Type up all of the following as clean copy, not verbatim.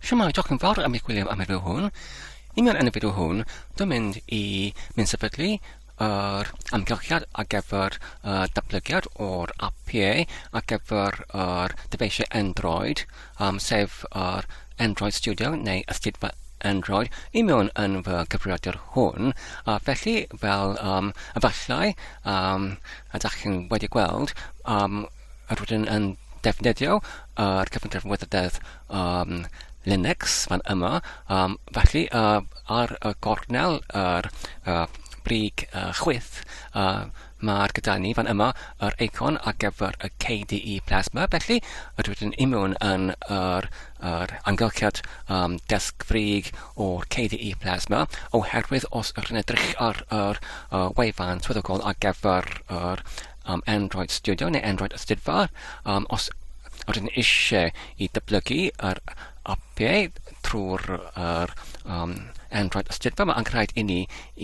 Shwmae, diolch yn fawr am eich gwylio am y fideo hwn. I mewn yn y fideo hwn, dwi'n mynd i mynd sefydlu yr amgylchiad ar gyfer y datblygiad o'r apiau ar gyfer yr dyfeisiau Android, um, sef yr Android Studio neu Astudifa Android i mewn yn fy cyfrifiadur hwn. A felly, fel um, efallai um, ydych chi'n wedi gweld, um, Rydyn yn defnyddio yr cyfundrefn wybodaeth um, Linux fan yma. Um, felly, uh, ar y gornel yr uh, brig uh, chwith, uh, mae'r gyda ni fan yma yr eicon ar gyfer y KDE Plasma. Felly, rydyn yn mewn yn yr, yr amgylchiad um, desg frig o'r KDE Plasma, oherwydd os ydyn edrych ar yr uh, wefan swyddogol ar gyfer yr um, Android Studio neu Android Astudifa, um, os ydyn ni eisiau i dyblygu yr apiau trwy'r yr, um, Android Astudifa, mae angen rhaid i ni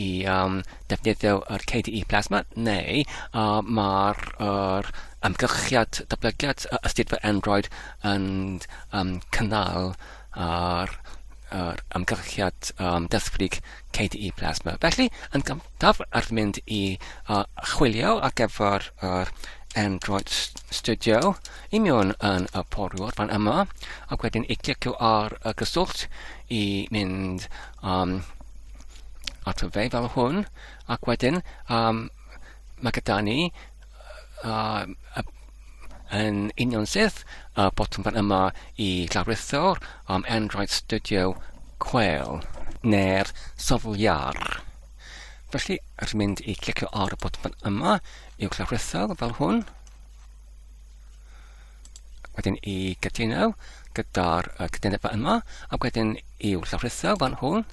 i um, defnyddio yr KDE Plasma neu uh, mae'r yr amgylchiad datblygiad Astudifa Android yn um, cynnal yr yr amgylchiad um, desfrig KDE Plasma. Felly, yn gyntaf, ar mynd i uh, chwilio ar gyfer yr Android Studio i mewn yn y porwr fan yma, ac wedyn i clicio ar y gyswllt i mynd um, ato fe fel hwn, ac wedyn um, mae gyda ni uh, yn union syth y botwm fan yma i llawrytho'r um, Android Studio Quail neu'r sofl-iar. Felly, rydyn mynd i clicio ar y botwm fan yma i'w llawrytho fel hwn. Wedyn i gytuno gyda'r cytundeb fan yma, ac wedyn i'w llawrytho fan hwn.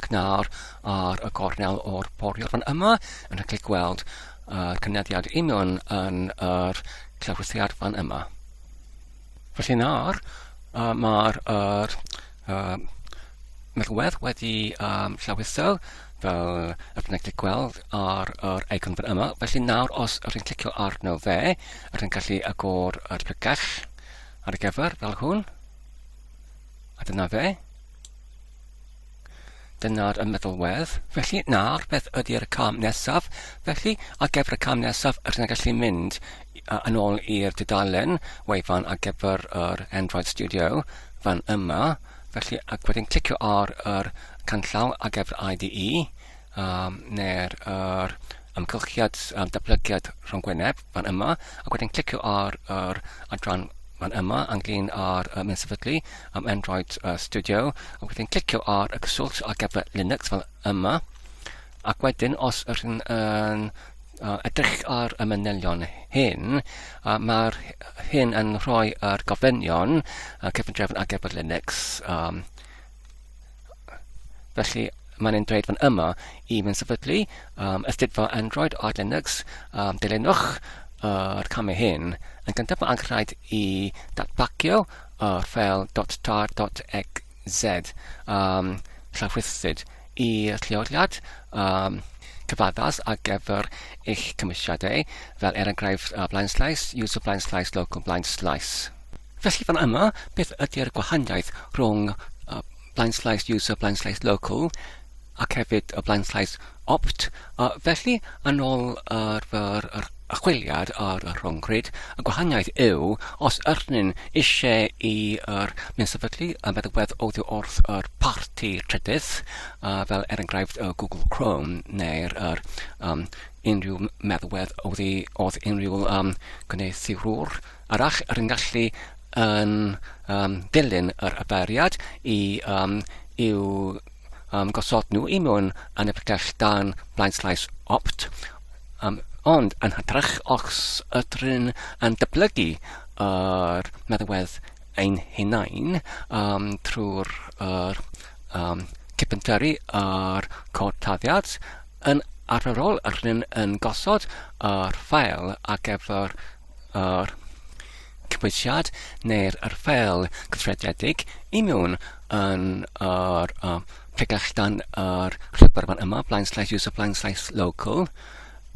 Ac nawr ar y gornel o'r poriwr fan yma, yn gallu gweld yr cynyddiad union yn yr clawrwythiad fan yma. Felly nawr, uh, mae'r er, uh, meddalwedd wedi um, llawrytho fel ydych chi'n gallu gweld ar yr eicon fan yma. Felly nawr os ydych chi'n clicio arno fe, ydych chi'n gallu agor yr pregell ar y gyfer fel hwn. A dyna fe. Dyna'r meddalwedd. Felly, nawr, beth ydy'r cam nesaf? Felly, ar gyfer y cam nesaf, rydyn ni'n gallu mynd yn ôl i'r dudalen wefan ar gyfer yr Android Studio fan yma. Felly, ac wedyn clicio ar yr canllaw ar gyfer IDE, um, neu'r yr amgylchiad um, datblygiad rhwng-gwyneb fan yma, ac wedyn clicio ar yr adran fan yma ynglyn â'r um, sefydlu um, Android uh, Studio, ac wedyn clicio ar y cyswllt ar gyfer Linux fel yma, ac wedyn os ydych chi'n yn uh, edrych ar y manylion hyn, uh, mae'r hyn yn rhoi yr gofynion uh, cyfundrefn ar gyfer Linux. Um, Felly, mae'n ein dweud fan yma i mynd sefydlu um, astudio Android ar Linux, um, dilynwch yr camau hyn. Yn gyntaf, mae angen rhaid i datbacio yr ffeil .tar.xz um, llawrythyd i'r lleoliad um, cyfaddas ar gyfer eich cymwysiadau, fel er enghraifft uh, blind slice, user blind slice, local blind slice. Felly fan yma, beth ydy'r gwahaniaeth rhwng uh, blind slice user, blind slice local ac hefyd y blind slice opt? Uh, felly, yn ôl yr, yr, yr chwiliad ar y rhyngrwyd, y gwahaniaeth yw os ydyn eisiau i yr mynd sefydlu y meddalwedd oddi wrth yr parti trydydd, uh, fel er enghraifft y Google Chrome neu'r yr, um, unrhyw meddalwedd oddi wrth unrhyw um, gwneuthurwr arall yr yn gallu yn um, dilyn yr yferiad i um, i'w um, gosod nhw i mewn yn y pregell dan blind slice opt. Um, ond yn hytrach os ydyn yn dyblygu yr meddalwedd ein hunain um, trwy'r yr, um, cypenteri a'r cod taddiad yn arferol rydyn yn gosod yr ffael ar gyfer yr cymhwysiad neu'r yr ffeil cyffrededig i mewn yn yr uh, pregell dan yr llwybr fan yma, blind slash user blind slash local.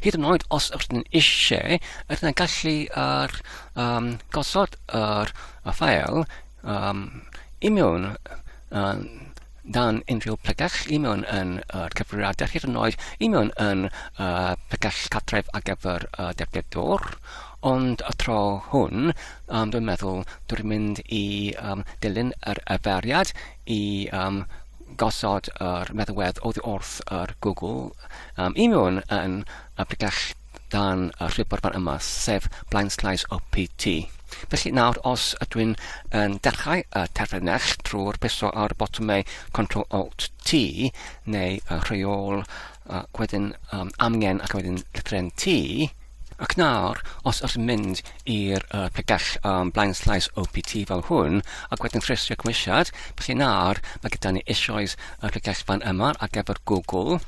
Hyd yn oed os ydyn ni eisiau, ydyn ni'n gallu yr, um, gosod yr, y ffeil um, i mewn dan unrhyw pregell, i mewn yn yr cyfrifiadur, hyd yn oed i mewn yn y pregell cartref ar gyfer y defnyddwr. Ond y tro hwn, dwi'n meddwl dwi'n mynd i dilyn yr arferiad i gosod yr meddalwedd oddi wrth yr Google i mewn yn y pregell dan y llwybr fan yma, sef Blind Slice OPT. Felly nawr, os ydw i'n yn dechrau y terfynell trwy'r pwyso ar botymau Ctrl Alt T neu y rheol ac wedyn amgen ac wedyn llythrennau T, ac nawr, os ydych yn mynd i'r pregell Blind Slice OPT fel hwn, ac wedyn rhestru cymwysiad, felly nawr mae gyda ni eisoes y pregell fan yma ar gyfer Google,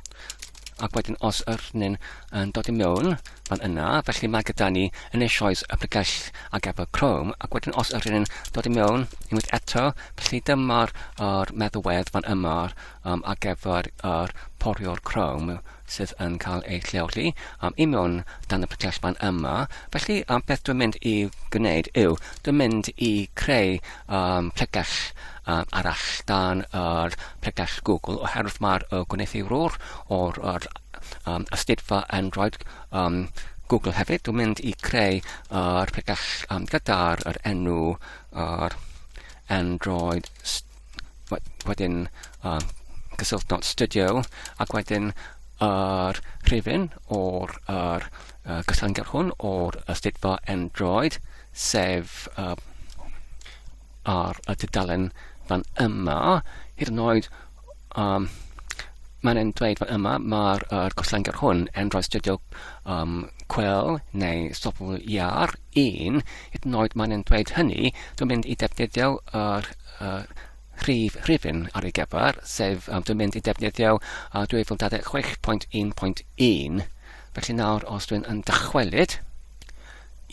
ac wedyn os yr ni'n yn dod i mewn fan yna, felly mae gyda ni yn eisoes y pregell ar gyfer Chrome, ac wedyn os yr ni'n dod i mewn unwaith eto, felly dyma'r yr meddalwedd fan yma ar gyfer yr poriwr Chrome sydd yn cael ei lleoli i mewn dan y pregell fan yma. Felly beth dwi'n mynd i gwneud yw, dwi'n mynd i creu pregell arall dan yr pregell Google oherwydd mae'r gwneuthurwr o'r yr, astudifa Android Google hefyd. Dwi'n mynd i creu yr pregell gyda'r yr enw yr Android wedyn cysylltnod studio ac wedyn yr rhifyn o'r yr, gysylltiad hwn o'r astudifa Android sef ar y tudalen fan yma, hyd yn oed mae'n dweud fan yma, mae'r gollyngiad hwn, Android Studio Quell neu Sobl Iar 1, hyd yn oed mae'n dweud hynny, dwi'n mynd i defnyddio yr rhif rhifyn ar ei gyfer, sef dwi'n mynd i defnyddio 2026.1.1. Felly nawr, os dwi'n yn dychwelyd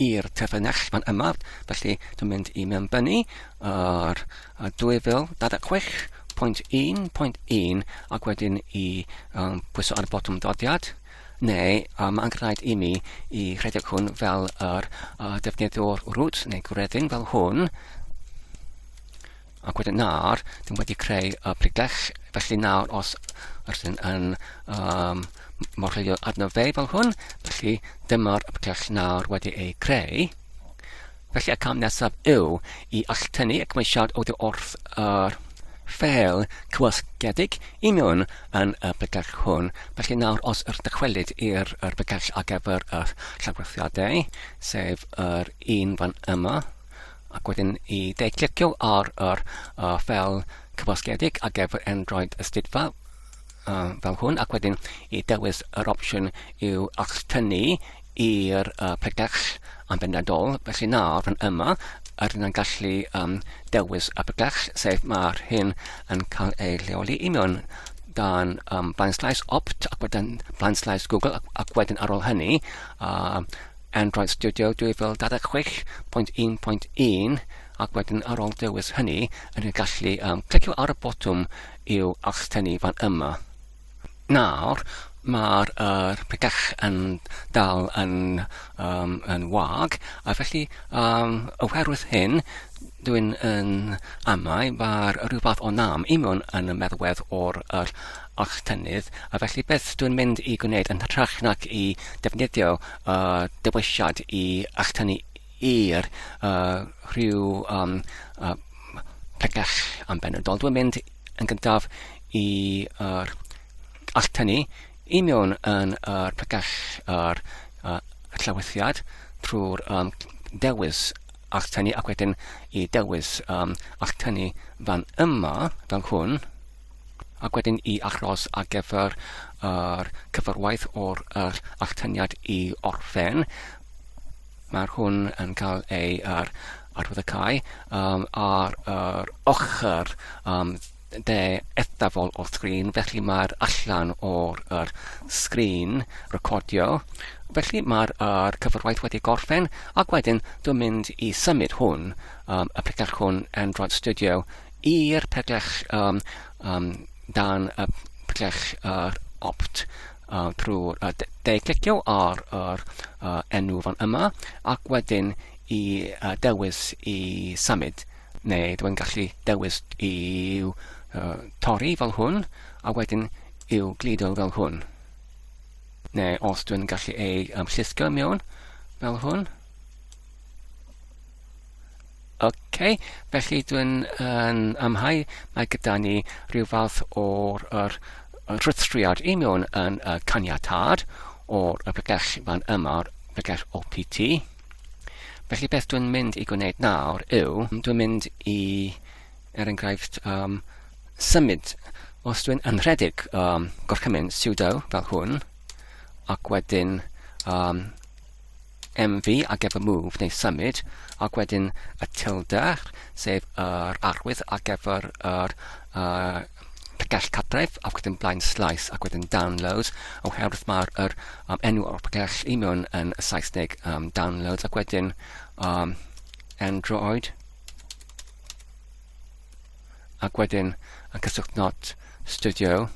i'r terfynell fan yma, felly dwi'n mynd i mewnbynnu yr 2026.1.1 ac wedyn i pwyso ar y botwm dodiad, neu mae'n rhaid i mi i rhedeg hwn fel yr defnyddiwr root neu gwreddyn fel hwn, ac wedyn nawr, dyn wedi creu y pregell, felly nawr os ydyn yn morlio arno fe fel hwn, felly dyma'r pregell nawr wedi ei creu. Felly y cam nesaf yw i alltynnu y cymwysiad oddi wrth yr ffeil cywasgedig i mewn yn y pregell hwn. Felly nawr os ydych dychwelyd i'r pregell ar gyfer y llawrythiadau, sef yr un fan yma, ac wedyn i de clicio ar yr ffeil cywasgedig ar gyfer Android Ystudfa fel hwn, ac wedyn i dewis yr opsiwn i'w alltynnu i'r pregell yn benodol. Felly nawr fan yma, rydyn ni'n gallu dewis y pregell, sef mae'r hyn yn cael ei lleoli i mewn dan blind slice opt ac wedyn blind slice Google ac, ac wedyn ar ôl hynny Android Studio 2026.1.1 ac wedyn ar ôl dewis hynny yn gallu clicio ar y botwm i'w alltynnu fan yma. Nawr, mae'r pregell yn dal yn wag, a felly oherwydd hyn, dwi'n yn amau mae'r rhyw fath o nam i mewn yn y meddalwedd o'r yr alltynnydd, a felly beth dwi'n mynd i gwneud yn hytrach nag i defnyddio y dewisiad i alltynnu i'r rhyw pregell am benodol, dwi'n mynd yn gyntaf i yr alltynnu i mewn yn yr pregell yr llawrythiad trwy'r dewis alltynnu ac wedyn i dewis alltynnu fan yma fel hwn ac wedyn i achos ar gyfer yr cyfarwaith o'r yr alltyniad i orffen. Mae'r hwn yn cael ei yr arwyddocau ar yr ochr de eithafol o'r sgrin, felly mae'r allan o'r yr sgrin recordio. Felly mae'r yr cyfarwaith wedi gorffen, ac wedyn dwi'n mynd i symud hwn, y pregell hwn Android Studio, i'r pregell dan y pregell yr opt trwy'r de clicio ar yr enw fan yma, ac wedyn i dewis i symud. Neu dwi'n gallu dewis i'w torri fel hwn, a wedyn i'w gludo fel hwn. Neu os dwi'n gallu ei llusgo mewn fel hwn. Ok, felly dwi'n yn amhau mae gyda ni rhyw fath o'r yr, rhuthriad i mewn yn y caniatâd o'r y pregell fan yma, pregell OPT. Felly beth dwi'n mynd i gwneud nawr yw, dwi'n mynd i, er enghraifft, symud, os dwi'n anrhedeg gorchymyn sudo fel hwn, ac wedyn MV ar gyfer move neu symud, ac wedyn y tilde, sef yr arwydd ar gyfer yr pregell cartref, ac wedyn blaen slaes, ac wedyn downloads, oherwydd mae'r yr, enw o'r pregell i mewn yn y Saesneg downloads, ac wedyn Android, ac wedyn y cyswllt not studio,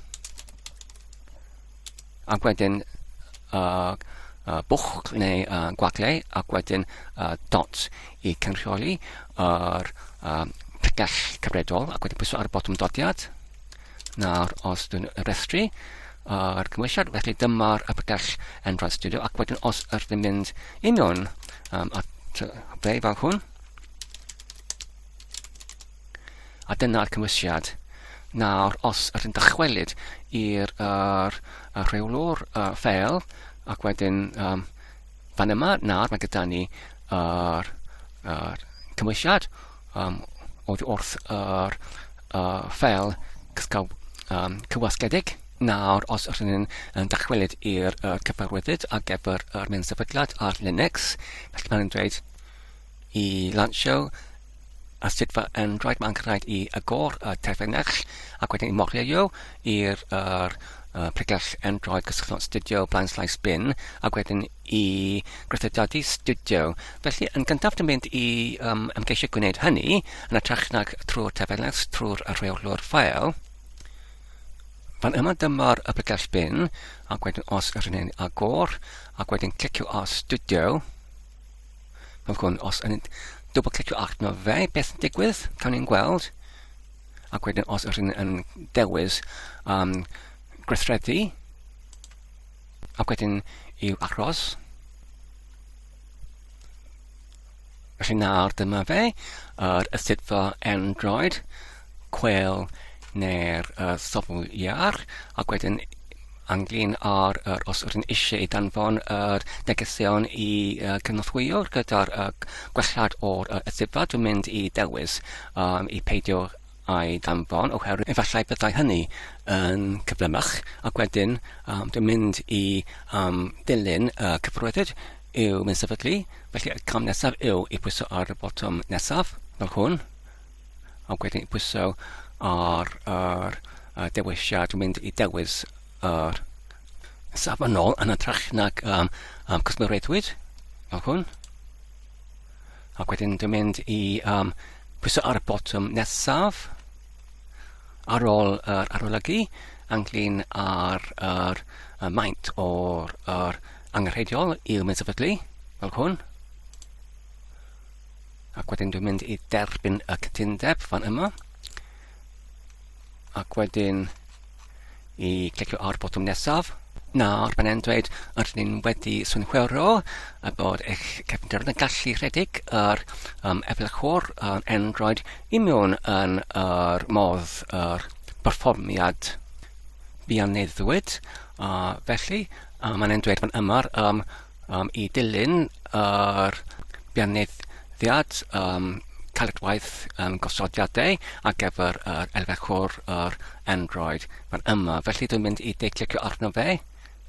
ac wedyn bwch neu gwagle, ac wedyn dot i cynrychioli yr pregell cyfredol, ac wedyn pwyso ar y botwm dodiad. Nawr, os dwi'n rhestru yr cymwysiad, felly dyma'r pregell Android Studio, ac wedyn os ydych yn mynd i mewn at fe fel hwn, A dyna'r cymwysiad. Nawr, os ydyn dychwelyd i'r yr, y rheolwr ffeil, ac wedyn fan yma, nawr mae gyda ni yr, yr cymwysiad oddi wrth yr ffeil cywasgedig. Nawr, os ydyn ni'n yn dychwelyd i'r cyfarwyddyd ar gyfer yr mewn sefydliad ar Linux, felly mae'n dweud i lansio a sut fy Android mae'n rhaid i agor y terfynell ac wedyn i morio i'r yr, pregell Android cysylltnod Studio blaen slaes bin ac wedyn i gweithrediadu Studio. Felly yn gyntaf dwi'n mynd i ymgeisio gwneud hynny yn hytrach nag trwy'r terfynell, trwy'r rheolwr ffael. Fan yma dyma'r y pregell bin ac wedyn os ydyn ni'n agor ac wedyn clicio ar Studio Fel hwn, os yn dwbl clicio arno fe, beth sy'n digwydd? Cawn ni'n gweld. Ac wedyn os ydyn yn dewis gweithredu, ac wedyn i'w aros. Felly nawr dyma fe, yr ystudfa Android, cwel neu'r sofl iar, ac wedyn ynglyn â'r yr os rydyn eisiau ei danfon yr negeseuon i cynorthwyo gyda'r gwellhad o'r ysgrifa, dwi'n mynd i dewis i peidio â'i danfon oherwydd efallai byddai hynny yn cyflymach ac wedyn dwi'n mynd i dilyn y cyfarwyddyd i'w mynd sefydlu. Felly y cam nesaf yw i pwyso ar y botwm nesaf fel hwn. Ac wedyn pwyso ar yr dewisiad, dwi'n mynd i dewis yr safonol yn hytrach nag cwsmereiddwyd, fel hwn. Ac wedyn dwi'n mynd i pwyso ar y botwm nesaf ar ôl yr arolygu ynglyn â'r yr, y maint o'r yr angenrheidiol i'w mynd sefydlu, fel hwn. Ac wedyn dwi'n mynd i derbyn y cytundeb fan yma. Ac wedyn i clicio ar botwm nesaf. Nawr, mae'n e'n dweud ydyn ni'n wedi synhwyro y bod eich cefndir yn gallu rhedeg yr efelychwr Android i mewn yn yr modd yr perfformiad buaneddwyd. Felly, mae'n e'n dweud fan yma i dilyn yr bianeddiad caledwaith gosodiadau ar gyfer yr elfechwr yr Android fan yma. Felly dwi'n mynd i de-clicio arno fe,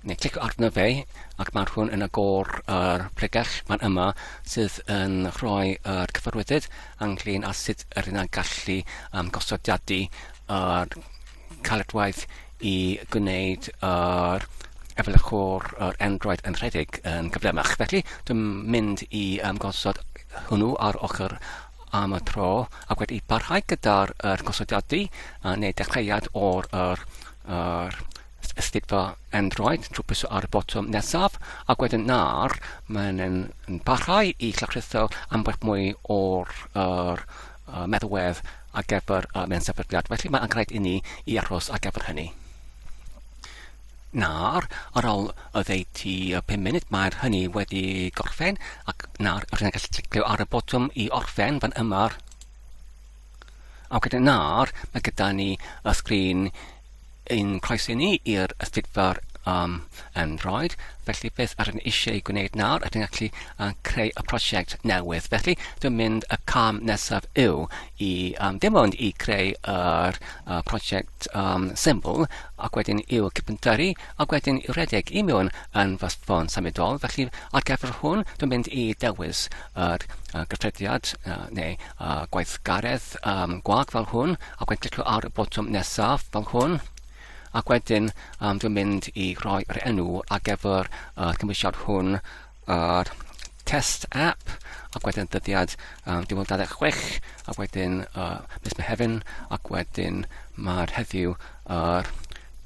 neu clicio arno fe, ac mae hwn yn agor yr pregell fan yma sydd yn rhoi yr cyfarwyddyd ynglyn â sut yr yna'n gallu gosodiadu yr caledwaith i gwneud yr efelychwr yr Android yn rhedeg yn gyflymach. Felly, dwi'n mynd i gosod hwnnw ar ochr am y tro ac wedi parhau gyda'r er gosodiadu neu dechreuad o'r yr, yr ystudfa Android trwy pwyso ar y botwm nesaf ac wedyn nawr mae'n yn, yn parhau i llawrytho ambell mwy o'r yr, meddalwedd ar gyfer y mewn sefydliad. Felly mae'n rhaid i ni i aros ar gyfer hynny. Nawr, ar ôl oddeutu 5 munud, mae'r hynny wedi gorffen, ac nawr rydyn ni'n gallu clicio ar y botwm i orffen fan yma. Ac wedyn nawr, mae gyda ni y sgrin yn croesi ni i'r astudiaeth Android. Felly beth ar yn eisiau gwneud nawr, ydyn gallu creu y prosiect newydd. Felly dwi'n mynd y cam nesaf yw i dim ond i creu yr prosiect syml ac wedyn i'w cypyntyrru ac wedyn i'w redeg i mewn yn fy ffôn symudol. Felly ar gyfer hwn dwi'n mynd i dewis yr gyffrediad neu gweithgaredd gwag fel hwn ac wedyn clicio ar y botwm nesaf fel hwn. Ac wedyn um, dwi'n mynd i rhoi yr enw ar gyfer y uh, cymwysiad hwn, yr test app, ac wedyn dyddiad 2026, ac wedyn mis Mehefin, ac wedyn mae'r heddiw yr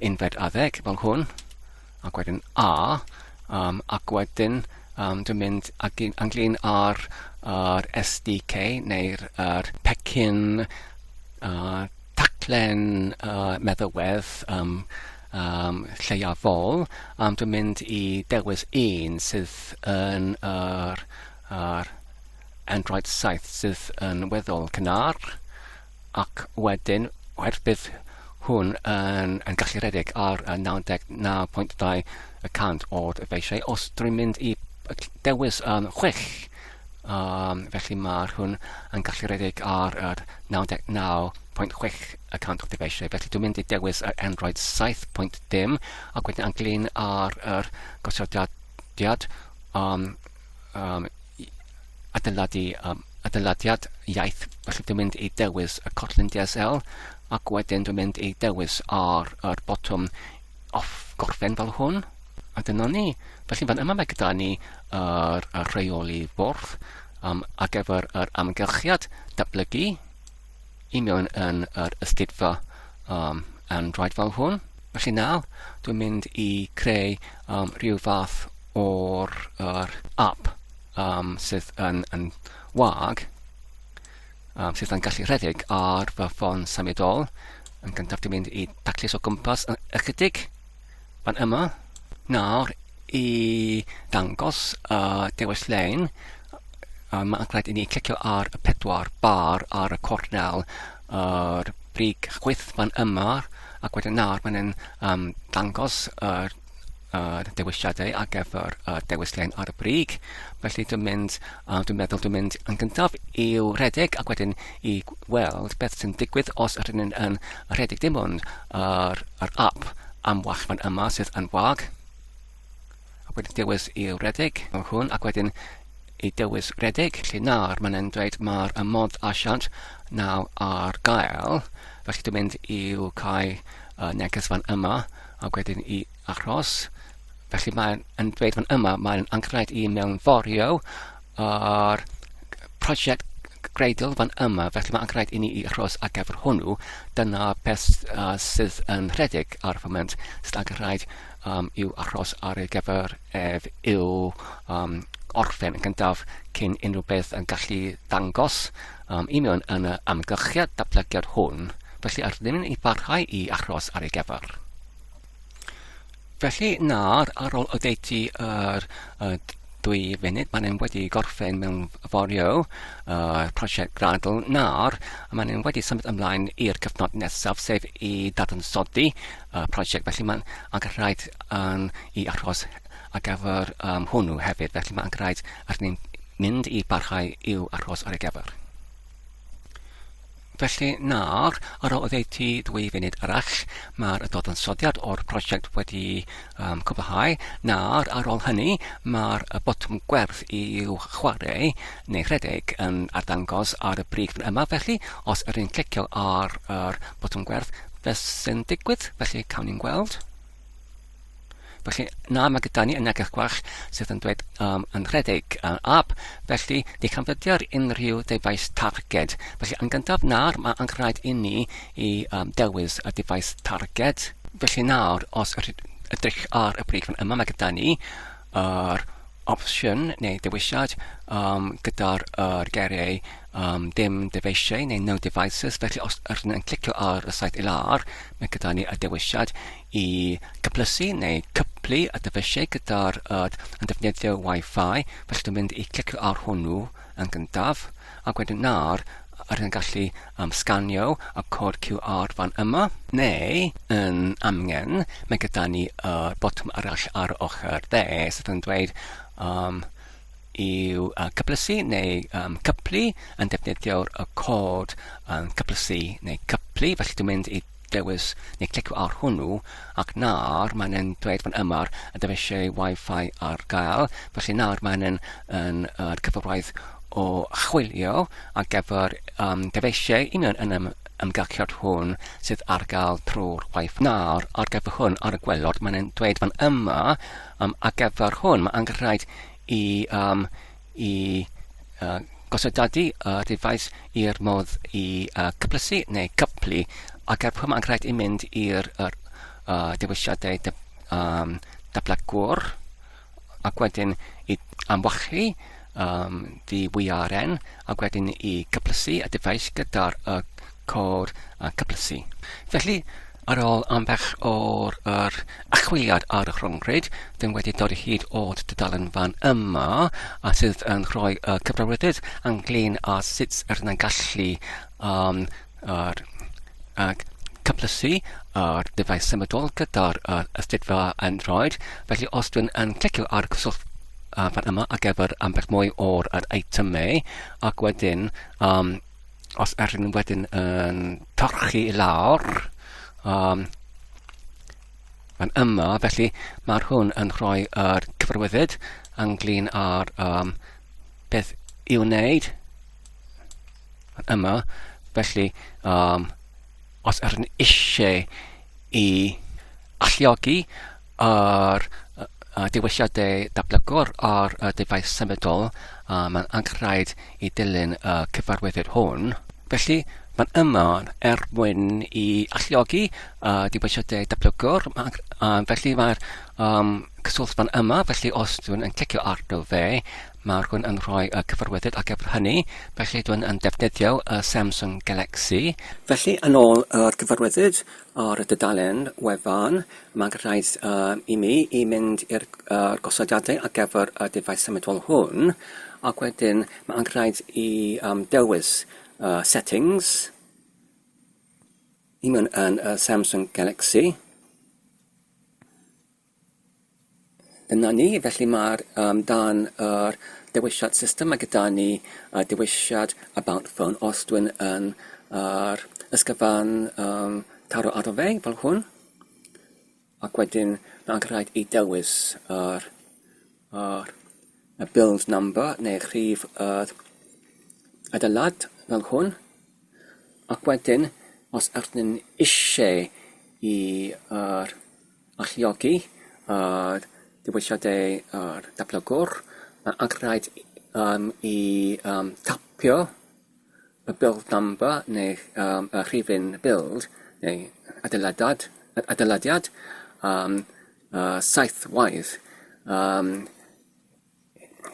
unfed adeg fel hwn, ac wedyn A, ac wedyn dwi'n mynd ag ynglyn â'r yr SDK neu'r yr pecyn taclen meddalwedd lleiafol, dwi'n mynd i dewis un sydd yn yr yr Android 7 sydd yn weddol cynnar, ac wedyn oherwydd hwn yn, yn gallu rhedeg ar 99.2 y cant o'r dyfeisiau. Os dwi'n mynd i dewis 6, felly mae'r hwn yn gallu rhedeg ar yr 99.6 y cant o'r dyfeisiau. Felly dwi'n mynd i dewis yr Android 7.dim ac wedyn ynglyn ar yr gosodiad adeiladu adeiladiad iaith, felly dwi'n mynd i dewis y Kotlin DSL ac wedyn dwi'n mynd i dewis ar yr botwm off gorffen fel hwn. A dyna ni. Felly fan yma mae gyda ni yr, yr rheoli bwrdd ar gyfer yr amgylchiad datblygu i mewn yn yr ystudfa Android fel hwn. Felly nawr dwi'n mynd i creu rhyw fath o'r yr app sydd yn, yn wag, sydd yn gallu rhedeg ar fy ffôn symudol. Yn gyntaf dwi'n mynd i daclus o gwmpas ychydig fan yma. Nawr i ddangos y dewis lein, mae'n rhaid i ni clicio ar y pedwar bar ar y cornel yr brig chwith fan yma, ac wedyn nawr mae'n dangos yr yr dewisiadau ar gyfer y dewislen ar y brig. Felly dwi'n mynd, dwi'n meddwl dwi'n mynd yn gyntaf i'w rhedeg ac wedyn i weld beth sy'n digwydd os ydyn ni'n yn rhedeg dim ond yr, yr app am wall fan yma sydd yn wag. Ac wedyn dewis i'w rhedeg fel hwn ac wedyn i dewis rhedeg. Felly nawr mae'n dweud mae'r y mod asiant nawr ar gael. Felly dwi'n mynd i'w cael neges fan yma ac wedyn i aros. Felly mae'n yn dweud fan yma, mae'n anghraid i mewnforio yr prosiect greiddiol fan yma, felly mae'n anghraid i ni i aros ar gyfer hwnnw. Dyna beth sydd yn rhedeg ar y foment, sydd anghraid i'w aros ar ei gyfer ef i'w orffen yn gyntaf cyn unrhyw beth yn gallu dangos i mewn yn y amgylchiad datblygiad hwn. Felly ar ddim i barhau i aros ar ei gyfer. Felly nawr, ar ôl oddeutu yr 2 funud, maen nhw wedi gorffen mewn forio y prosiect Gradl nawr, a maen nhw wedi symud ymlaen i'r cyfnod nesaf, sef i dadansoddi y prosiect. Felly mae'n angenrhaid i aros ar gyfer hwnnw hefyd, felly mae'n angenrhaid ar ni'n mynd i barhau i'w aros ar ei gyfer. Felly nawr, ar ôl oddeutu 2 funud arall, mae'r dadansoddiad o'r prosiect wedi cwblhau. Nawr, ar ôl hynny, mae'r botwm gwerth i'w chwarae neu rhedeg yn arddangos ar y brig fan yma. Felly, os ydyn ni'n clicio ar yr botwm gwerth, beth sy'n digwydd? Felly, cawn ni'n gweld. Felly, na, mae gyda ni y neges gwell sydd yn dweud yn rhedeg app, felly ni chanfyddir unrhyw ddefaes targed. Felly, yn gyntaf, nawr, mae angen i ni i dewis y defaes targed. Felly nawr, os ydych ar y brig fan yma, mae gyda ni yr opsiwn neu dewisiad gyda'r yr geiriau um, dim dyfeisiau neu no devices, felly os ydyn yn clicio ar y saith i lawr, mae gyda ni y dewisiad i cyplysu neu cyplu y dyfeisiau gyda'r uh, yn defnyddio Wi-Fi, felly dwi'n mynd i clicio ar hwnnw yn gyntaf, ac wedyn nawr rydyn yn gallu um, sganio y cod QR fan yma, neu yn amgen, mae gyda ni y botwm arall ar ochr dde sydd yn dweud um, i'w uh, cyplysu neu um, cyplu yn defnyddio'r y cod um, cyplysu neu cyplu, felly dwi'n mynd i dewis neu clicio ar hwnnw ac nawr mae'n yn dweud fan yma y dyfeisiau Wi-Fi ar gael, felly nawr mae'n yn, yn yr cyfarwydd o chwilio ar gyfer um, dyfeisiau union yn ym, ymgyrchiad hwn sydd ar gael trwy'r Wi-Fi. Nawr, ar gyfer hwn ar y gwelod, mae'n dweud fan yma, um, ar gyfer hwn, mae angen i, um, i uh, gosodadu y device i'r modd i uh, cyplysu neu cyplu ac er pwy mae'n rhaid i mynd i'r er, uh, dewisiadau de, um, datblygwr ac wedyn i amwachu um, di WRN ac wedyn i cyplysu y device gyda'r uh, cod uh, cyplysu. Felly, ar ôl ambell o'r yr achwiliad ar y rhyngrwyd, dyn wedi dod o hyd o'r tudalen fan yma, a sydd yn rhoi y cyfarwyddyd ynglyn â sut yr yna'n gallu um, yr, uh, cyplysu yr dyfais symudol gyda'r uh, astudifa Android. Felly os dwi'n yn clicio ar cyswllt uh, fan yma ar gyfer ambell mwy o'r yr eitemau, ac wedyn um, os ydyn wedyn yn torchi i lawr um, fan yma, felly mae'r hwn yn rhoi yr cyfarwyddyd ynglyn â'r um, beth i'w wneud fan yma. Felly, um, os ydyn eisiau i alluogi yr uh, dewisiadau datblygwr ar y dyfais symudol, uh, mae'n angenrhaid i dilyn y cyfarwyddyd hwn. Felly, mae'n yma er mwyn i alluogi uh, dewisiadau datblygwr. Ma, uh, felly mae'r um, cyswllt fan yma, felly os dwi'n yn clicio arno fe, mae'r hwn yn rhoi y cyfarwyddyd ar gyfer hynny, felly dwi'n yn defnyddio y Samsung Galaxy. Felly, yn ôl yr cyfarwyddyd ar y dudalen wefan, mae'n rhaid uh, i mi i mynd i'r uh, gosodiadau ar gyfer y dyfais symudol hwn, ac wedyn mae'n rhaid i um, dewis uh, settings, i mewn yn y Samsung Galaxy. Dyna ni, felly mae'r um, dan yr dewisiad system, mae gyda ni uh, dewisiad about phone os dwi'n yn yr ysgyfan um, taro arno fe fel hwn. Ac wedyn mae'n rhaid i dewis yr, yr, y build number neu rhif yr adeilad fel hwn. Ac wedyn, os ydyn eisiau i yr alluogi yr dewisiadau yr datblygwr, mae angen rhaid um, i um, tapio y build number neu um, y rhifyn build neu adeiladad, adeiladiad um, uh, saith waith. Um,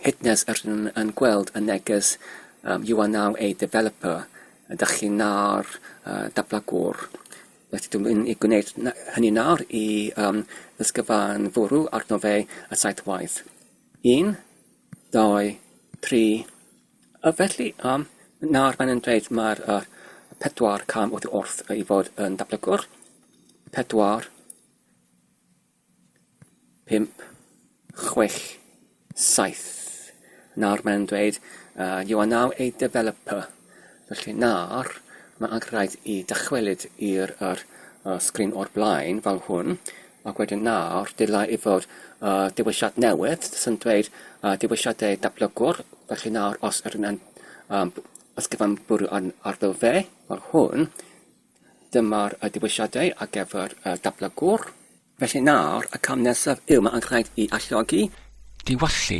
Hyd nes yr ydym yn gweld y neges um, You are now a developer, ydych chi nawr uh, datblygwr. Felly dwi'n mynd i gwneud hynny nawr i um, ddysgyfan fwrw arno fe y saith waith. Un, dau, tri, a felly um, nawr mae'n dweud mae'r uh, pedwar cam oddi wrth i fod yn datblygwr. Pedwar, 5, 6, 7. Nawr mae'n dweud, uh, you are now a developer. Felly nawr, mae angen rhaid i dychwelyd i'r er, uh, sgrin o'r blaen fel hwn, ac wedyn nawr dylai i fod uh, dewisiad newydd sy'n dweud uh, dewisiadau datblygwr. Felly nawr os ydyn yn um, ysgrifennu bwrw ar, ar fe fel hwn, Dyma'r dewisiadau ar gyfer y datblygwr. Felly nawr, y cam nesaf yw mae'n rhaid i alluogi. Diwallu.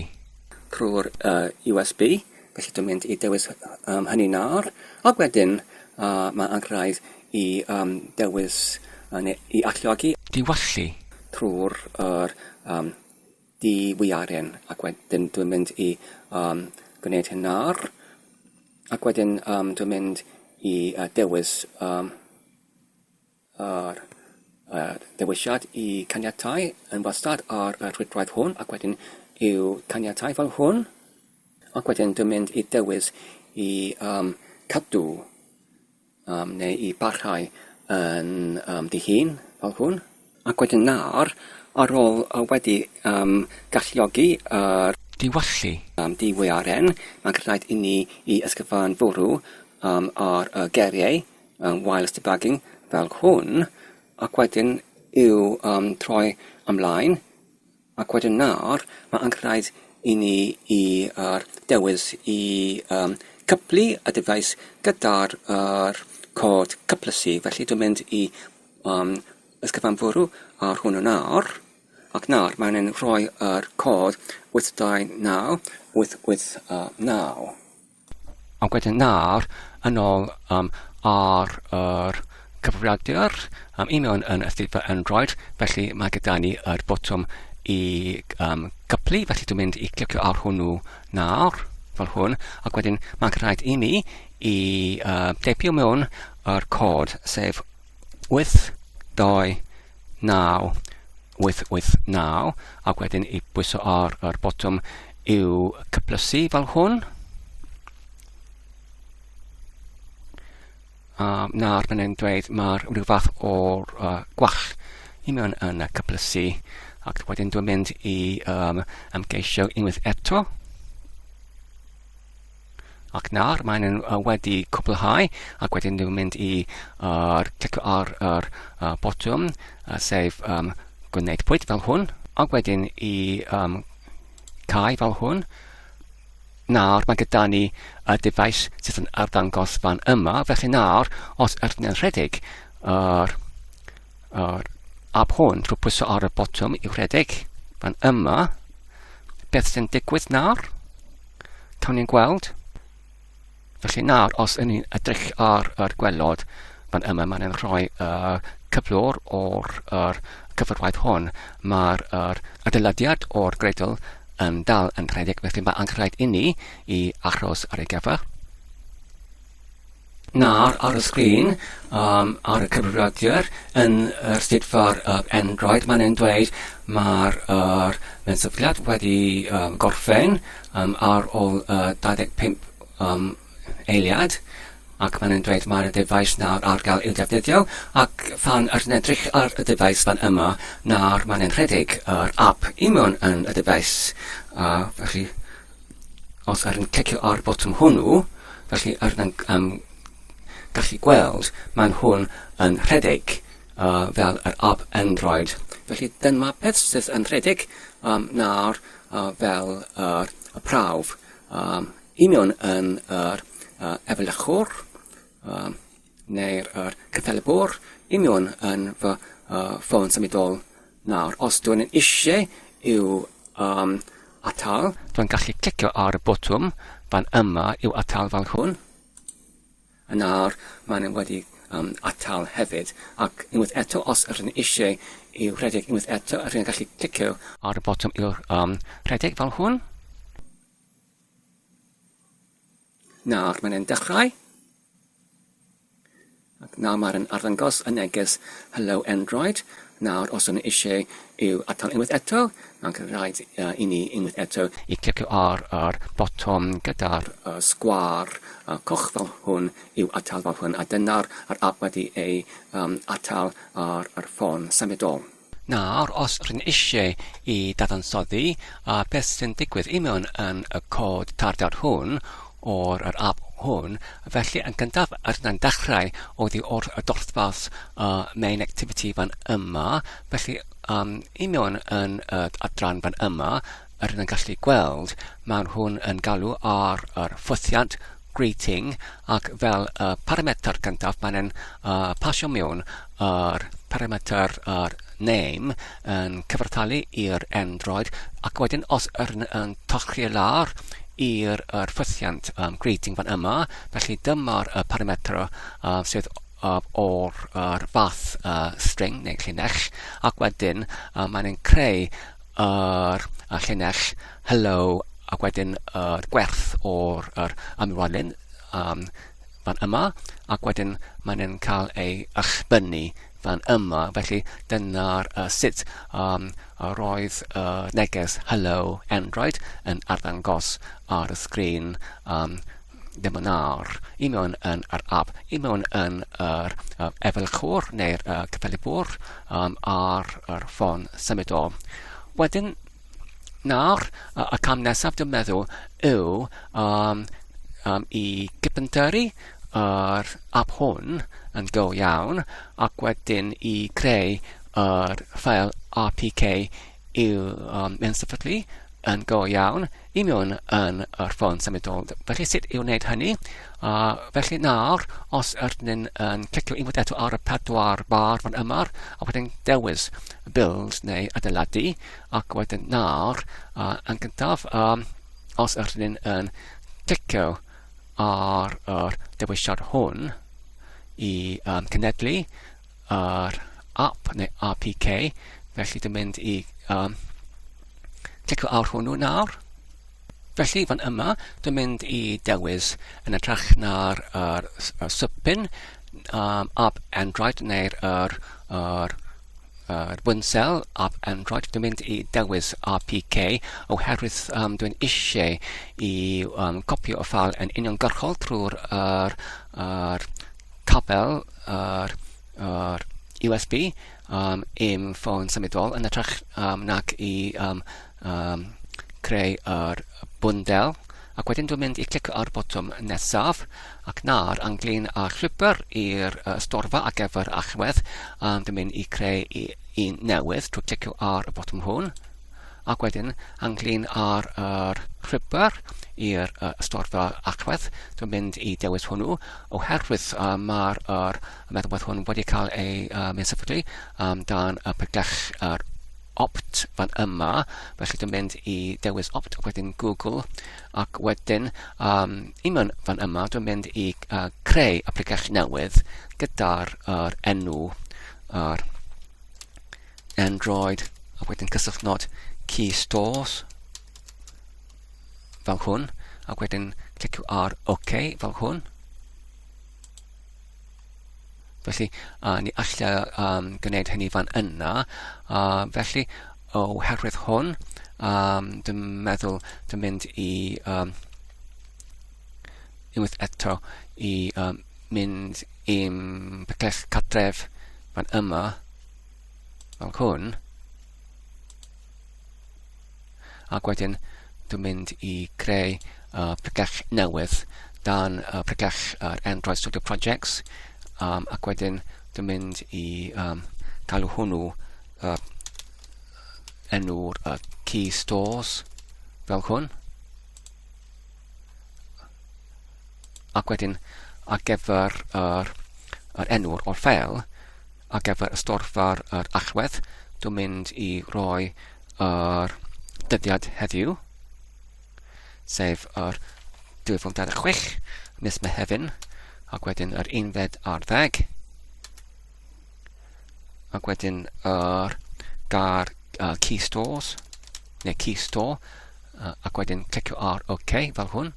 Trwy'r uh, USB, felly dwi'n mynd i dewis um, hynny nawr. Ac wedyn, uh, mae'n rhaid i um, dewis uh, neu i alluogi. Diwallu. Trwy'r yr, um, DWRN ac wedyn dwi'n mynd i um, gwneud hyn nawr. Ac wedyn um, dwi'n mynd i uh, dewis um, yr uh, dewisiad i caniatau yn wastad ar y rhwydwaith hwn ac wedyn i'w caniatau fel hwn. Ac wedyn dwi'n mynd i dewis i um, cadw um, neu i barhau yn um, dy hun fel hwn. Ac wedyn nawr, ar ôl uh, wedi um, galluogi yr Diwallu. DWRN, mae'n rhaid i ni i ysgrifennu fwrw um, ar y geiriau um, wireless debugging fel hwn, ac wedyn i'w um, troi ymlaen. Ac wedyn nawr, mae angen rhaid i ni i yr dewis i um, cyplu y dyfais gyda'r yr cod cyplysu. Felly dwi'n mynd i um, ysgrifennu ar hwnnw nawr. Ac nawr mae'n yn rhoi yr cod 829 889. Ac wedyn nawr, yn ôl um, ar yr cyfrifiadur, um, i mewn yn y swyddfa Android, felly mae gyda ni yr botwm i um, gyplu, felly dwi'n mynd i clicio ar hwnnw nawr, fel hwn, ac wedyn mae'n rhaid i mi i uh, deipio mewn yr cod, sef 8, 2, 9, 8, 8, 9, ac wedyn i bwyso ar yr botwm i'w cyplysu fel hwn. A nawr mae'n e'n dweud mae'r rhyw fath o'r uh, gwall i mewn yn y cyplysu ac wedyn dwi'n mynd i um, ymgeisio unwaith eto. Ac nawr maen nhw wedi cwblhau ac wedyn nhw'n mynd i uh, clicio ar yr uh, botwm, uh, sef um, gwneud pwynt fel hwn, ac wedyn i um, cau fel hwn. Nawr mae gyda ni y device sydd yn arddangos fan yma, felly nawr os ydyn ni'n rhedeg yr, yr app hwn trwy pwyso ar y botwm i'w rhedeg fan yma, beth sy'n digwydd nawr? Cawn ni'n gweld. Felly nawr, os ydyn ni'n edrych ar yr gwelod fan yma, mae'n rhoi y cyflwr o'r yr cyfarwaith hwn. Mae'r yr adeiladiad o'r greidl yn dal yn rhedeg, felly mae angen rhaid inni i aros ar ei gyfer. Nawr ar y sgrin, um, ar y cyfrifiadur, yn yr swyddfa'r uh, Android, mae'n e'n dweud mae'r er, sefydliad wedi um, gorffen um, ar ôl uh, 25 um, eiliad, ac mae'n e'n dweud mae'r device nawr ar gael i'w defnyddio, ac fan yr edrych ar y device fan yma, nawr mae'n e'n rhedeg yr app i mewn yn y device, uh, felly Os ar yn clicio ar botwm hwnnw, felly ar yn um, gallu gweld, mae'n hwn yn rhedeg uh, fel yr app Android. Felly dyma beth sydd yn rhedeg um, nawr uh, fel yr y prawf um, i mewn yn yr uh, efelychwr um, neu'r yr cyffelybwr i mewn yn fy uh, ffôn symudol Nawr, os dwi'n eisiau i'w um, atal, Dwi'n gallu clicio ar y botwm fan yma i'w atal fel hwn. A nawr, maen nhw wedi um, atal hefyd. Ac unwaith eto, os ydyn nhw eisiau i'w rhedeg unwaith eto, ydyn nhw'n gallu clicio ar y botwm i'w um, rhedeg fel hwn. Nawr, mae'n dechrau. Ac nawr mae'r arddangos y neges Hello Android. Nawr, os ydyn eisiau i'w atal unwaith eto, mae'n rhaid uh, i ni unwaith eto i clicio ar yr botwm gyda'r uh, sgwâr uh, coch fel hwn i'w atal fel hwn, a dyna'r yr app wedi ei um, atal ar yr ffôn symudol. Nawr, os rydyn eisiau i dadansoddi a beth sy'n digwydd i mewn yn y cod tarddiad hwn o'r yr app hwn, felly yn gyntaf rydyn ni'n dechrau oddi wrth y dosbarth uh, main activity fan yma, felly um, i mewn yn y adran fan yma, rydyn ni'n gallu gweld mae hwn yn galw ar yr ffwythiant greeting ac fel y parametr cyntaf mae'n yn uh, pasio mewn yr parametr yr name yn cyfartalu i'r Android ac wedyn os yr yn tochi lawr i'r yr ffythiant um, greeting fan yma, felly dyma'r y parametr uh, sydd uh, o'r yr fath uh, string neu llinell ac wedyn uh, mae'n creu yr y llinell hello ac wedyn yr gwerth o'r yr amrywiolyn um, fan yma, ac wedyn mae'n yn cael ei ychbynnu fan yma. Felly dyna'r sut roedd y neges Hello Android yn arddangos ar y sgrin ddim yn nawr, i mewn yn yr app, i mewn yn yr efelychwr neu'r cyffelybwr ar yr ffôn symudol. Wedyn, nawr, y cam nesaf dwi'n meddwl yw i gypyntyrru yr app hwn yn go iawn ac wedyn i creu yr ffael APK i'w mewn sefydlu yn go iawn i mewn yn yr ffôn symudol. Felly sut i wneud hynny? Felly nawr, os ydyn ni'n yn clicio unwaith eto ar y pedwar bar fan yma, a wedyn dewis build neu adeiladu, ac wedyn nawr, yn gyntaf, os ydyn ni'n yn clicio ar yr dewisiad hwn i cenedlu yr app neu APK, felly dwi'n mynd i clicio ar hwnnw nawr. Felly fan yma, dwi'n mynd i dewis yn ytrach na'r yr, yr sypyn app Android neu'r yr, yr, yr Winsel app Android, dwi'n mynd i dewis APK oherwydd dwi'n eisiau i copio y ffael yn uniongyrchol trwy'r yr, yr cabel yr, yr USB i'm ffôn symudol yn ytrach nac i creu yr bwndel. Ac wedyn dwi'n mynd i clicio ar botwm nesaf ac nawr ynglyn â llwybr i'r storfa ar gyfer allwedd, dwi'n mynd i creu un newydd trwy clicio ar y botwm hwn. Ac wedyn ynglyn â'r yr llwybr i'r storfa allwedd, dwi'n mynd i dewis hwnnw oherwydd mae'r yr meddalwedd hwn wedi cael ei mynd sefydlu dan y pregell yr opt fan yma, felly dwi'n mynd i dewis opt ac wedyn Google, ac wedyn i mewn fan yma dwi'n mynd i creu application newydd gyda'r yr enw yr Android ac wedyn cysylltnod key stores fel hwn, ac wedyn clicio ar OK fel hwn. Felly, ni allai gwneud hynny fan yna. Felly, oherwydd hwn, dwi'n meddwl dwi'n mynd i unwaith eto i mynd i'm pecell cartref fan yma, fel hwn. Ac wedyn dwi'n mynd i creu pregell newydd dan pregell yr Android Studio Projects ac wedyn dwi'n mynd i galw hwnnw enw'r key stores fel hwn. Ac wedyn ar gyfer yr, yr enw'r o'r ffeil ar gyfer y storfa'r yr allwedd, dwi'n mynd i roi yr dyddiad heddiw, sef yr 2026, mis Mehefin, ac wedyn yr unfed ar ddeg, ac wedyn yr gair key stores, neu key store, ac wedyn clicio ar OK fel hwn.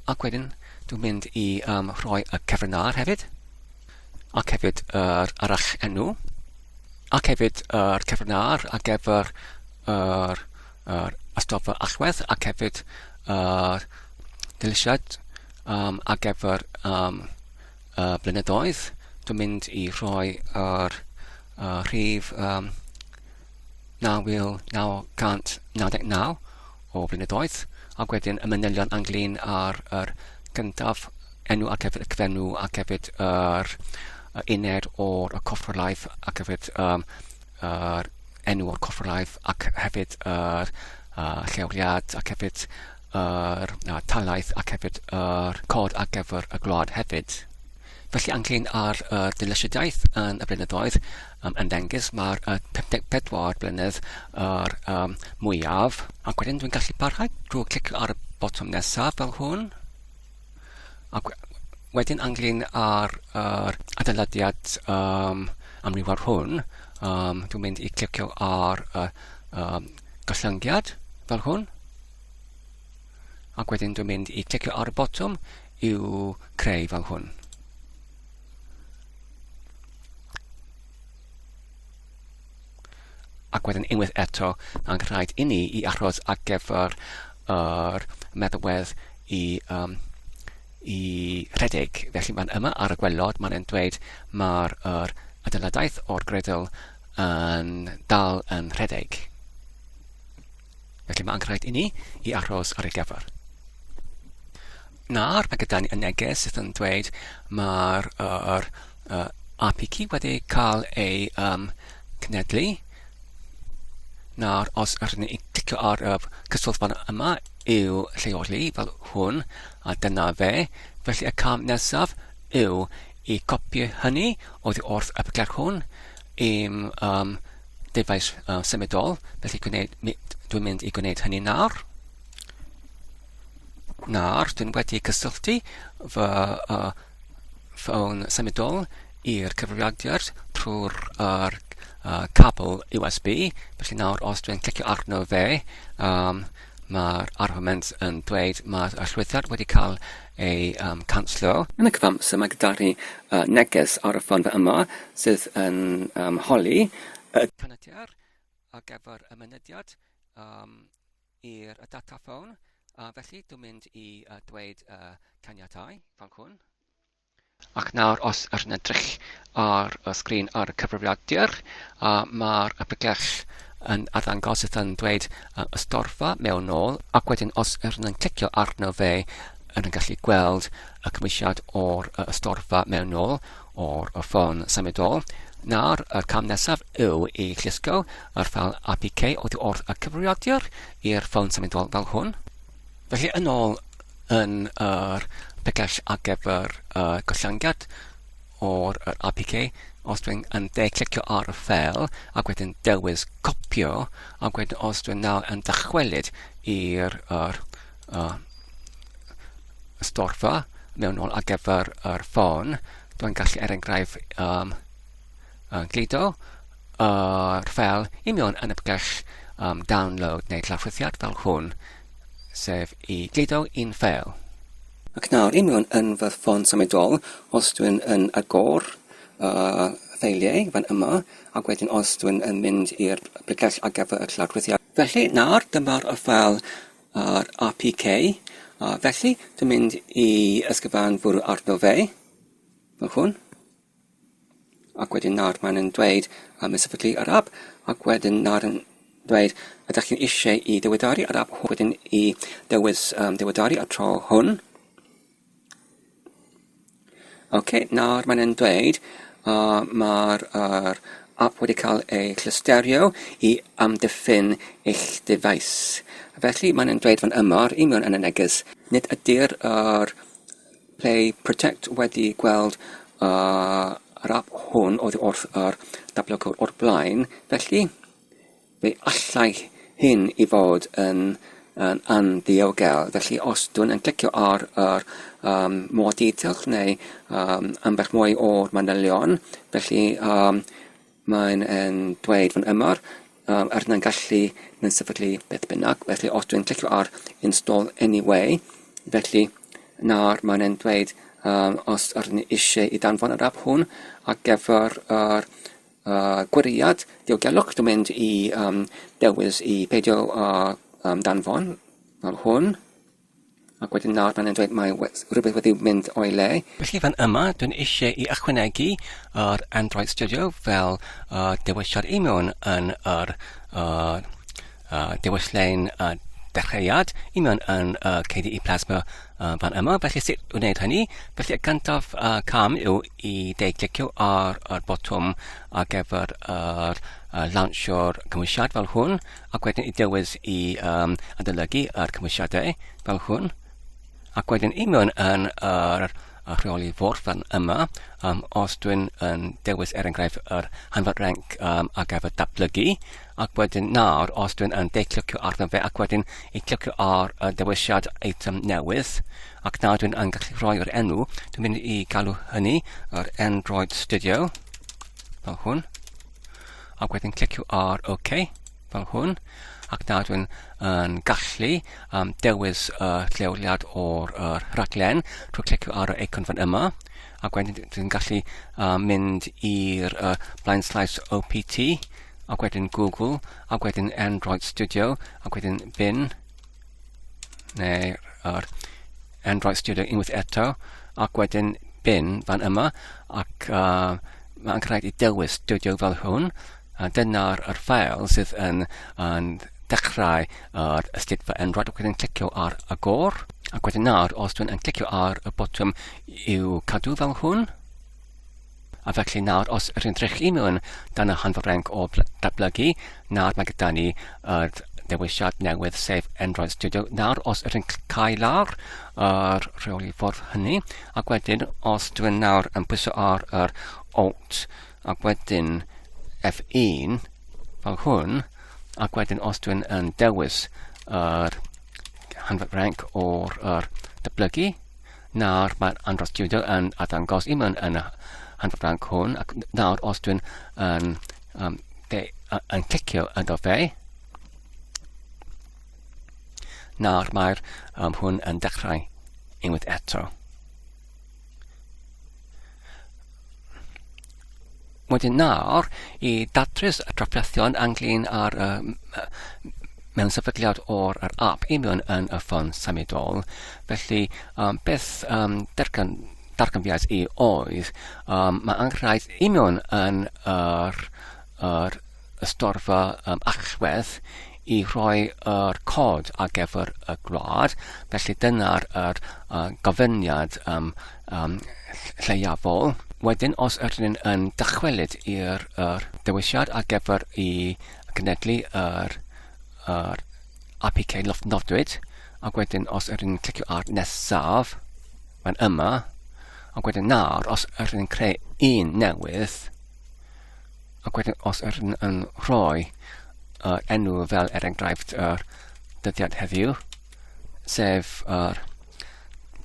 Ac wedyn dwi'n mynd i rhoi y cyfrinair hefyd, ac hefyd yr arall enw, ac hefyd yr cyfrinair ar gyfer yr, yr ystoffa allwedd, ac hefyd yr dylisiad ar gyfer y blynyddoedd. Dwi'n mynd i rhoi yr rhif 9,999 o flynyddoedd, ac wedyn y manylion ynglyn â'r yr gyntaf enw ar gyfer y cyfenw ac hefyd yr uned o'r y corfforolaeth ac hefyd yr enw o'r corfforolaeth ac hefyd yr lleoliad ac hefyd yr talaith ac hefyd yr cod ar gyfer y gwlad hefyd. Felly ynglyn â'r dilysiadaeth yn y blynyddoedd ymddengys mae'r 54 blynedd yr mwyaf. Ac wedyn dwi'n gallu parhau drwy clicio ar y botwm nesaf fel hwn. Ac wedyn ynglyn â'r yr adeiladiad amrywio'r hwn, dwi'n mynd i clicio ar y gollyngiad fel hwn. Ac wedyn dwi'n mynd i clicio ar y botwm i'w creu fel hwn. Ac wedyn unwaith eto, mae'n rhaid inni i aros ar gyfer yr meddalwedd i, um, i rhedeg. Felly mae'n yma ar y gwelod, mae'n dweud mae'r yr adeiladaeth o'r greddl yn dal yn rhedeg. Felly mae'n rhaid inni i aros ar ei gyfer. Nawr mae gyda ni y neges sydd yn dweud mae'r yr, uh, APK wedi cael ei um, cynhedlu. Nawr, os ydyn ni clicio ar y cyswllt fan yma i'w lleoli fel hwn, a dyna fe. Felly y cam nesaf yw i copio hynny oddi wrth y picell hwn i'm um, defaid uh, symudol, felly gwneud, dwi'n mynd i gwneud hynny nawr. Nawr, dwi'n wedi cysylltu fy uh, ffôn symudol i'r cyfrifiadur trwy'r uh, uh, cabl USB, felly nawr os dwi'n clicio arno fe, um, mae'r argument yn dweud mae'r allweddiad wedi cael ei um, canslo. Yn y cyfamser mae gyda ni uh, neges ar y ffôn yma sydd yn um, holi y caniateir ar gyfer y mynediad um, i'r data ffôn. Felly dwi'n mynd i uh, dweud uh, caniatau fel hwn. Ac nawr os ydych yn edrych ar y sgrin ar y cyfrifiadur, mae'r pregell yn arddangos sydd yn dweud ystorfa mewn ôl, ac wedyn os ydych yn clicio arno fe, yn gallu gweld y cymwysiad o'r ystorfa mewn ôl o'r ffôn symudol. Nawr, y cam nesaf yw i llusgo yr ffeil APK oddi wrth y cyfrifiadur i'r ffôn symudol fel hwn. Felly yn ôl yn yr pregell ar gyfer y gollyngiad o'r yr APK, os dwi'n yn de clicio ar y ffeil ac wedyn dewis copio, ac wedyn os dwi'n nawr yn dychwelyd i'r yr, uh, storfa mewn ôl ar gyfer yr ffôn, dwi'n gallu er enghraifft um, gludo yr ffeil i mewn yn y pregell um, download neu llawrchwythiad fel hwn, sef i gludo un ffeil. Ac nawr, i mewn yn fy ffôn symudol, os dwi'n yn agor y ffeiliau fan yma, ac wedyn os dwi'n yn mynd i'r pregell ar gyfer y llawrchwythiad. Felly, nawr dyma'r y ffeil yr APK, a felly dwi'n mynd i ysgrifennu fwrw arno fe, fel hwn. Ac wedyn nawr maen nhw'n dweud am y sefydlu yr app, ac wedyn nawr yn dweud ydych chi'n eisiau i ddiweddaru yr app wedyn i dewis um, diweddaru y tro hwn. OK, nawr maen nhw'n dweud uh, mae'r er app wedi cael ei clusterio i amddiffyn eich defaes. Felly maen nhw'n dweud fan yma, yr union yn y neges, nid ydy'r er Play Protect wedi gweld yr ap hwn oddi wrth yr datblygwr o'r blaen, felly fe allai hyn i fod yn yn anddiogel. Felly os dwi'n yn clicio ar yr um, more details neu um, ambell mwy o'r manylion, felly um, Mae'n yn dweud fan yma, um, er na'n gallu mewn sefydlu beth bynnag, felly os dwi'n clicio ar install anyway, felly nawr mae'n yn dweud um, os ydyn ni eisiau i danfon yr app hwn ar gyfer yr uh, gwiriad diogelwch, dwi'n mynd i um, dewis i peidio â um, danfon fel hwn. Ac wedyn nawr mae'n dweud mae rhywbeth wedi mynd o'i le. Felly fan yma, dwi'n eisiau i ychwanegu yr Android Studio fel uh, dewisiad i mewn yn yr uh, uh, dewislen uh, dechreuad i mewn yn uh, KDE Plasma uh, fan yma. Felly sut wneud hynny? Felly y cyntaf uh, cam yw i de-clicio ar yr botwm ar gyfer yr uh, launchio'r cymwysiad fel hwn ac wedyn i dewis i um, adolygu yr cymwysiadau fel hwn, ac wedyn i mewn yn yr rheoli fwrdd fan yma, um, os dwi'n yn dewis er enghraifft yr hanfod rank um, ar gyfer datblygu, ac wedyn nawr os dwi'n yn de-clicio arno fe ac wedyn i clicio ar y dewisiad eitem newydd, ac nawr dwi'n yn gallu rhoi'r enw, dwi'n mynd i galw hynny yr Android Studio, fel hwn, ac wedyn clicio ar OK, fel hwn. ac nawr dwi'n yn gallu um, dewis y lleoliad o'r uh, rhaglen trwy clicio ar y eicon fan yma ac wedyn dwi'n gallu uh, mynd i'r uh, blaen slaes OPT ac wedyn Google ac wedyn Android Studio ac wedyn bin neu yr Android Studio unwaith eto ac wedyn bin fan yma ac uh, mae'n rhaid i dewis studio fel hwn a dyna'r yr ffael sydd yn, yn dechrau yr ystudfa Android ac wedyn clicio ar agor ac wedyn nawr os dwi'n yn clicio ar y botwm i'w cadw fel hwn a felly nawr os ydyn drych i mewn dan y hanfod o datblygu, nawr mae gyda ni yr dewisiad newydd sef Android Studio. Nawr os ydyn cael lawr yr rheoli ffordd hynny, ac wedyn os dwi'n nawr yn pwyso ar yr Alt ac wedyn F1 fel hwn, ac wedyn os dwi'n yn dewis yr hanfod rank o'r yr datblygu, Nawr mae'r Android Studio yn arddangos i mewn yn y hanfod rank hwn, ac nawr os dwi'n yn, um, de, yn clicio ynddo fe, nawr mae'r um, hwn yn dechrau unwaith eto. Wedyn nawr, i datrys y trafferthion ynglyn â'r uh, mewn sefydliad o'r yr app i mewn yn y ffôn symudol. Felly, um, beth um, dargan, darganfiad i oedd, um, mae anghraid i mewn yn yr, yr ystorfa um, allwedd i rhoi yr cod ar gyfer y gwlad, felly dyna'r yr, uh, gofyniad um, um, lleiafol. Wedyn, os ydyn ni'n yn dychwelyd i'r yr dewisiad ar gyfer i gynedlu yr, yr APK llofnodwyd, ac wedyn os ydyn ni'n clicio ar nesaf, fan yma, ac wedyn nawr, os ydyn ni'n creu un newydd, ac wedyn os ydyn yn rhoi yr enw fel er enghraifft yr dyddiad heddiw, sef yr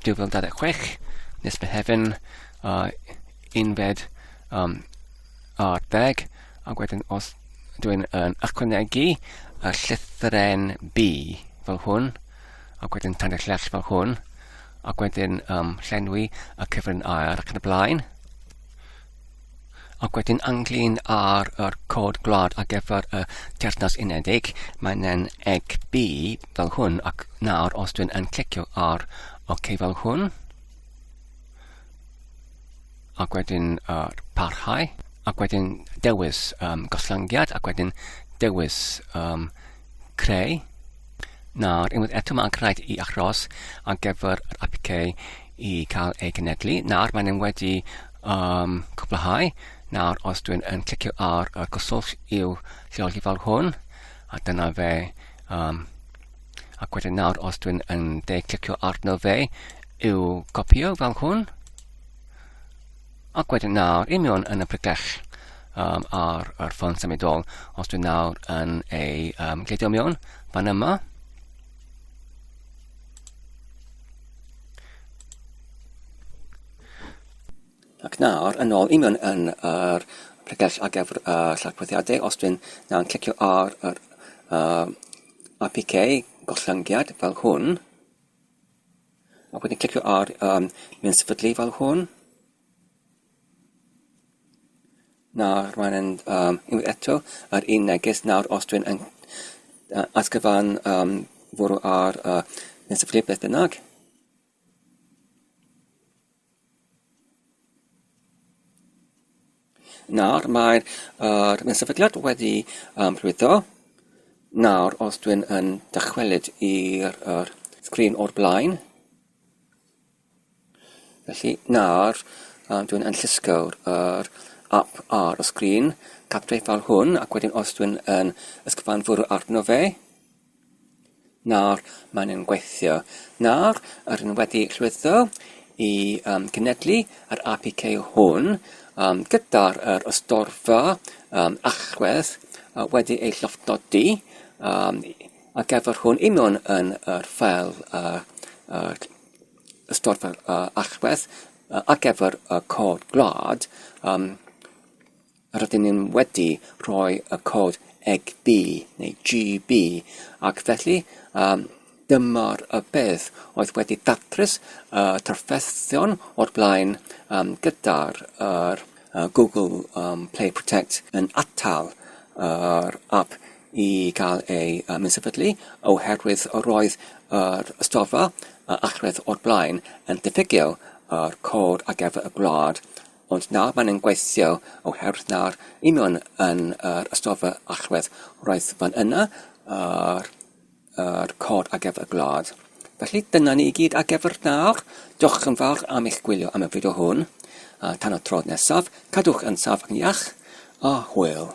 2026, nes Mehefin, uh, unfed um, ar ddeg, ac wedyn os dwi'n yn ychwanegu y llythyren B fel hwn, ac wedyn tan y llell fel hwn, ac wedyn um, llenwi y cyfrin air ac yn y blaen. Ac wedyn ynglyn â'r yr cod gwlad ar gyfer y Teyrnas Unedig, mae'n yn egg B fel hwn, ac nawr os dwi'n yn clicio ar OK fel hwn, ac wedyn yr parhau, ac wedyn dewis um, goslyngiad, ac wedyn dewis um, creu. Nawr, unwaith eto mae'n rhaid i achos ar gyfer yr APK i cael ei genedlu. Nawr, mae'n wedi um, cwblhau. Nawr, os dwi'n yn clicio ar y cyswllt i'w lleoli fel hwn, a dyna fe, um, ac wedyn nawr os dwi'n yn de clicio arno fe i'w copio fel hwn, ac wedyn nawr i mewn yn y pregell um, ar yr ffôn symudol, os dwi'n nawr yn ei um, gludo mewn fan yma, Ac nawr, yn ôl i mewn yn yr pregell ar gyfer y llarpwyddiadau, os dwi'n nawr yn clicio ar yr uh, APK gollyngiad fel hwn, ac wedyn clicio ar um, mewn sefydlu fel hwn, nawr mae'n um, unwaith eto yr un neges nawr os dwi'n yn uh, atgyfan um, fwrw ar uh, mewn sefydlu beth bynnag. Nawr, mae'r yr sefydliad wedi um, llwyddo. Nawr, os dwi'n yn dychwelyd i'r yr sgrin o'r blaen, felly nawr um, dwi'n yn llusgo'r yr app ar y sgrin cartref fel hwn, ac wedyn os dwi'n yn ysgrifennu fwrw arno fe, Nawr, maen nhw'n gweithio. Nawr, rydyn nhw wedi llwyddo i um, genedlu yr APK hwn um, gyda'r yr ystorfa um, allwedd uh, wedi ei llofnodi um, ar gyfer hwn i mewn yn yr ffeil uh, uh, ystorfa uh, allwedd uh, ar gyfer y cod gwlad. Um, Rydyn ni'n wedi rhoi y cod EGB neu GB, ac felly um, dyma'r y beth oedd wedi datrys y trafferthion o'r blaen um, gyda'r yr, uh, Google um, Play Protect yn atal yr app i gael ei um, sefydlu oherwydd roedd yr ystorfa allwedd o'r blaen yn diffygio yr cod ar gyfer y gwlad. Ond nawr mae'n yn gweithio oherwydd nawr union yn yr ystofell allwedd roedd fan yna yr, yr cod ar gyfer y gwlad. Felly dyna ni i gyd ar gyfer nawr. Diolch yn fawr am eich gwylio am y fideo hwn. A tan y tro nesaf, cadwch yn saff ac yn iach, a hwyl.